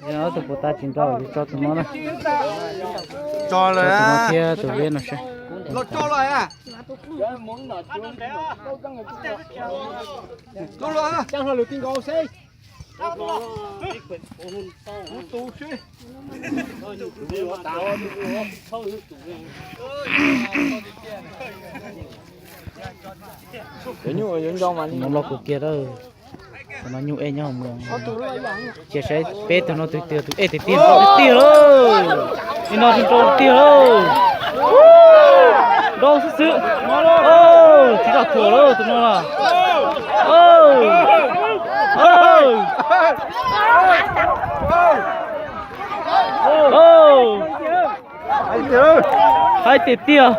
Yog no tus puas tau tsis nrau, tso tus no na. Tso tus no thiab tus liab no seb. Mus los kuv kiag lawm. Tus no nyuj ej nyob hauv mus. Cia saib peb tus no tus twg tus ej tiag tiag, tiag tiag lauj. Li no tsis nrau tiag lauj. Nrau xwb xwb. Tsis tau thuam lauj tus no los. Haib tiag tiag.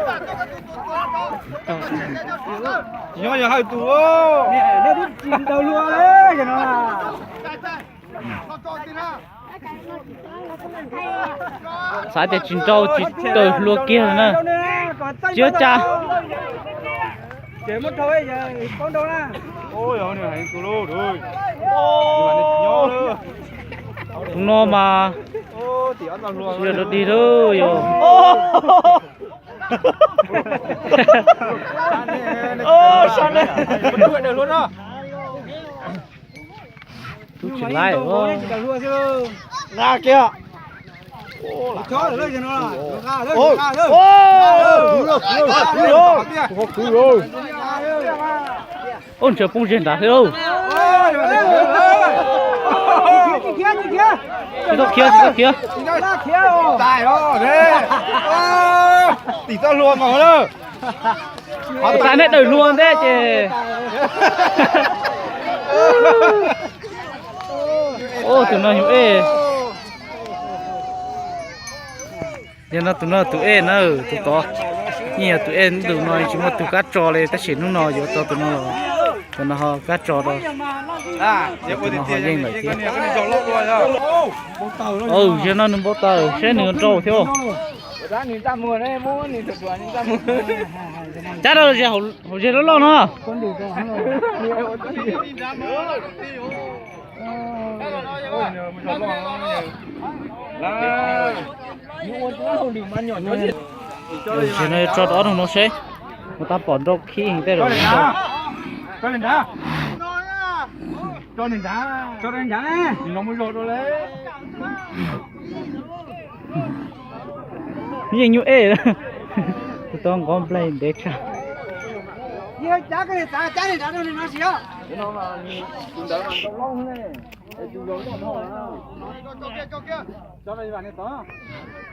Tsis nyob yog hawj tus. Xav tias tsis nrau tsis tawm hlua kiag na. Tsis ua cas. Tus no mas yog rau dig lauj yog. Tub tsis laib. Ub, ntshe poob zeb nrad thiab lauj. Tsis tau khiav, tsis tau khiav. Tim txoj hlua mas na. Tus tas neb dawm hlua ntej ces. Ub, tus no yus ej. Yog no tus no tus ej na, tus tod. Yeej yog tus ej, tus no tsis muaj tus kab tso li tab sis hnub no yuav tso tus no los. Tus no ho kab tso rau. Tus no ho yeej lawm thiab. Yog no nws npau taws seb nws nrau thiab. Cab rau ze hauv zes loj loj no. Zes no yuav tso rau ob tug no seb, mus tab pom nrau khib heev tej zaum. Yeej nyuj ej. Tus tod nqov nplaig ntev tshaj.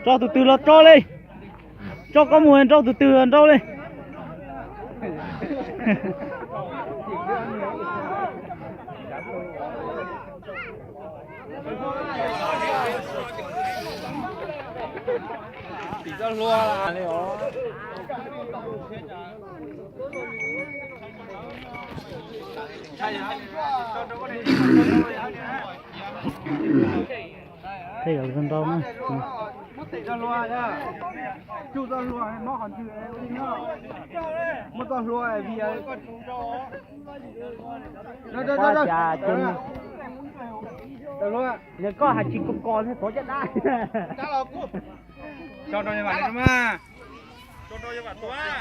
Tso tus twg los tso li. Tso koj mus nrau tus twg nrau li. Tej zaum zoo nrau na. Koj hais tsis kos kos thiab tov caj dab.